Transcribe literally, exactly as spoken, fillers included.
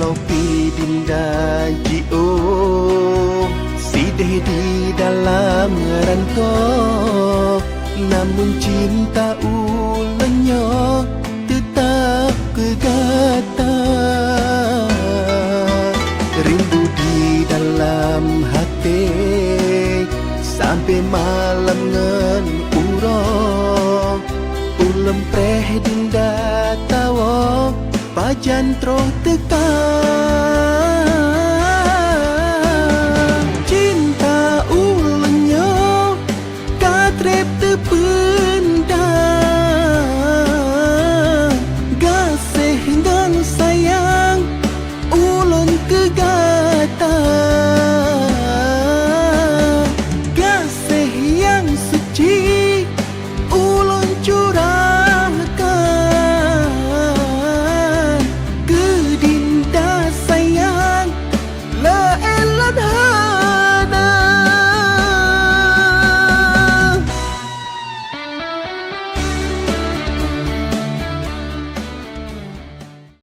Tapi dinda jiôh sideh di dalam rantô, namun cinta ulôn nyoe teutap keu gata. Rindu di dalam até sampai malam ngon uroe. Ulôn preh dinda tawoe, pajan troh teuka.